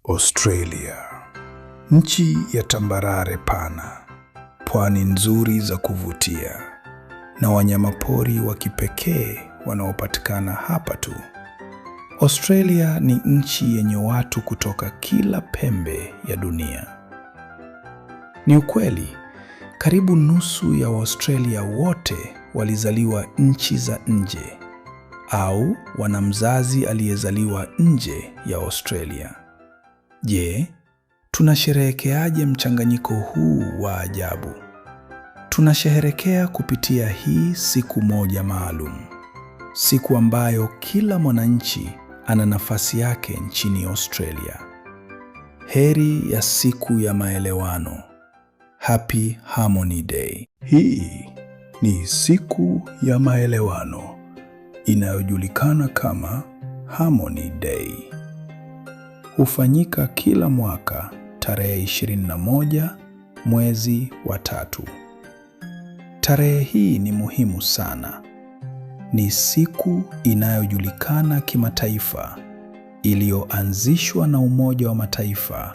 Australia, nchi ya tambarare pana, pwani nzuri za kuvutia na wanyamapori wa kipekee wanaopatikana hapa tu. Australia ni nchi yenye watu kutoka kila pembe ya dunia. Ni ukweli, karibu nusu ya Waaustralia wote walizaliwa nchi za nje au wana mzazi aliyezaliwa nje ya Australia. Je, tunasherehekeaje mchanganyiko huu wa ajabu? Tunasherehekea kupitia hii siku moja maalum, siku ambayo kila mwananchi ana nafasi yake nchini Australia. Heri ya siku ya maelewano. Happy Harmony Day. Hii ni siku ya maelewano inayojulikana kama Harmony Day. Hufanyika kila mwaka tarehe 21 mwezi wa tatu. Tarehe hii ni muhimu sana. Ni siku inayojulikana kimataifa iliyoanzishwa na Umoja wa Mataifa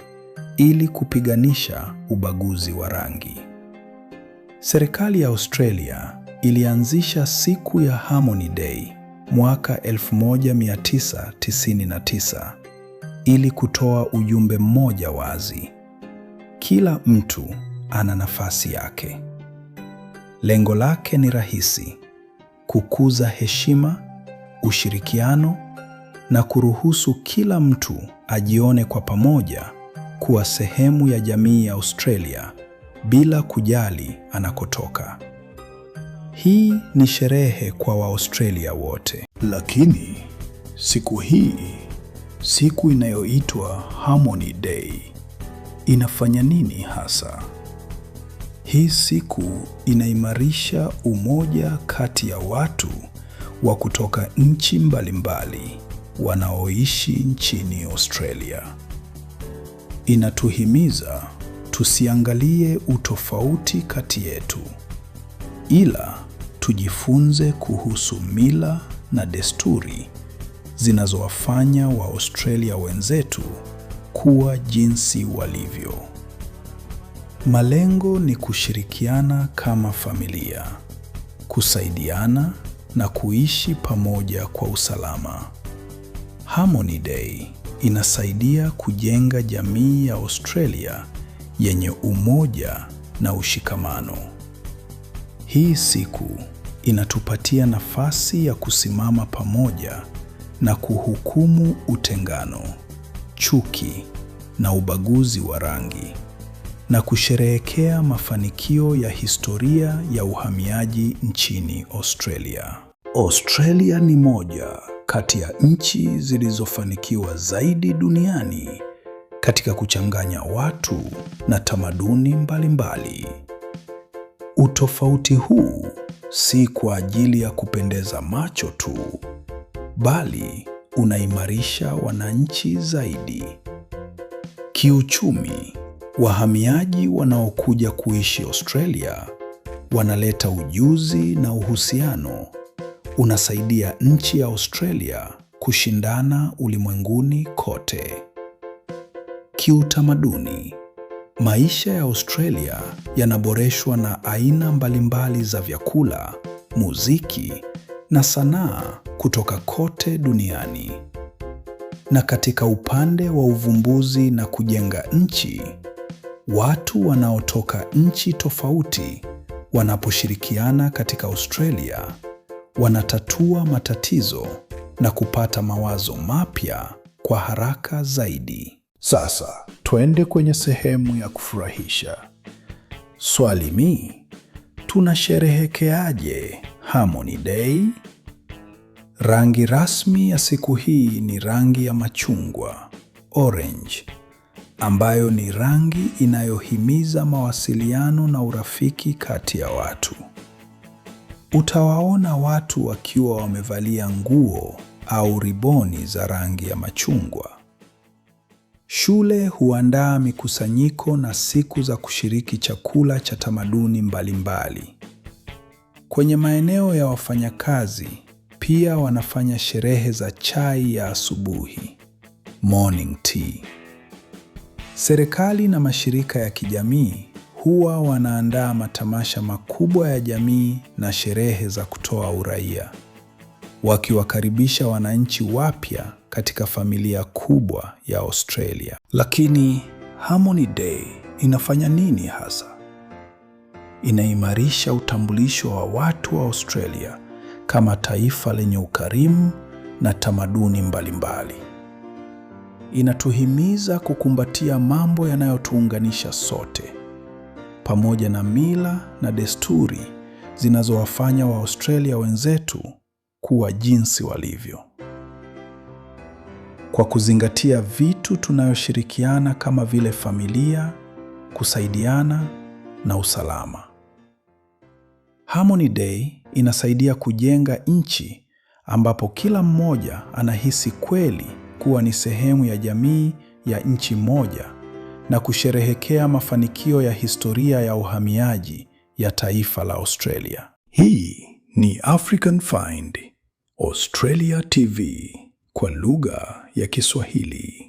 ili kupiganisha ubaguzi wa rangi. Serikali ya Australia ilianzisha siku ya Harmony Day mwaka 1999 ili kutoa ujumbe mmoja wazi: kila mtu ana nafasi yake. Lengo lake ni rahisi: kukuza heshima, ushirikiano na kuruhusu kila mtu ajione kwa pamoja kuwa sehemu ya jamii ya Australia bila kujali anakotoka. Hii ni sherehe kwa Waaustralia wote. Lakini siku hii, siku inayoitwa Harmony Day, inafanya nini hasa? Hii siku inaimarisha umoja kati ya watu wa kutoka nchi mbalimbali wanaoishi nchini Australia. Inatuhimiza tusiangalie utofauti kati yetu, ila tujifunze kuhusu mila na desturi zinazowafanya Waaustralia wenzetu kuwa jinsi walivyo. Malengo ni kushirikiana kama familia, kusaidiana na kuishi pamoja kwa usalama. Harmony Day inasaidia kujenga jamii ya Australia yenye umoja na ushikamano. Hii siku inatupatia nafasi ya kusimama pamoja na kuhukumu utengano, chuki na ubaguzi wa rangi na kusherehekea mafanikio ya historia ya uhamiaji nchini Australia. Australia ni moja kati ya nchi zilizofanikiwa zaidi duniani katika kuchanganya watu na tamaduni mbalimbali. Utofauti huu si kwa ajili ya kupendeza macho tu, bali unaimarisha wananchi zaidi. Kiuchumi, wahamiaji wanaokuja kuishi Australia wanaleta ujuzi na uhusiano unasaidia nchi ya Australia kushindana ulimwenguni kote. Kiutamaduni, maisha ya Australia yanaboreshwa na aina mbalimbali za vyakula, muziki na sanaa kutoka kote duniani. Na katika upande wa uvumbuzi na kujenga nchi, watu wanaotoka nchi tofauti wanaposhirikiana katika Australia, wanatatua matatizo na kupata mawazo mapya kwa haraka zaidi. Sasa twende kwenye sehemu ya kufurahisha. Swali mi, tunasherehekeaje Harmony Day? Rangi rasmi ya siku hii ni rangi ya machungwa, orange, ambayo ni rangi inayohimiza mawasiliano na urafiki kati ya watu. Utawaona watu wakiwa wamevalia nguo au riboni za rangi ya machungwa. Shule huandaa mikusanyiko na siku za kushiriki chakula cha tamaduni mbalimbali. Kwenye maeneo ya wafanyakazi pia wanafanya sherehe za chai ya asubuhi, morning tea. Serikali na mashirika ya kijamii huwa wanaandaa matamasha makubwa ya jamii na sherehe za kutoa uraia, wakiwakaribisha wananchi wapya katika familia kubwa ya Australia. Lakini Harmony Day inafanya nini hasa? Inaimarisha utambulisho wa watu wa Australia kama taifa lenye ukarimu na tamaduni mbalimbali. Inatuhimiza kukumbatia mambo yanayotuunganisha sote, pamoja na mila na desturi zinazowafanya Waaustralia wenzetu kuwa jinsi walivyo. Kwa kuzingatia vitu tunayoshirikiana kama vile familia, kusaidiana na usalama. Harmony Day inasaidia kujenga nchi ambapo kila mmoja anahisi kweli kuwa ni sehemu ya jamii ya nchi moja na kusherehekea mafanikio ya historia ya uhamiaji ya taifa la Australia. Hii ni African Find Australia TV kwa lugha ya Kiswahili.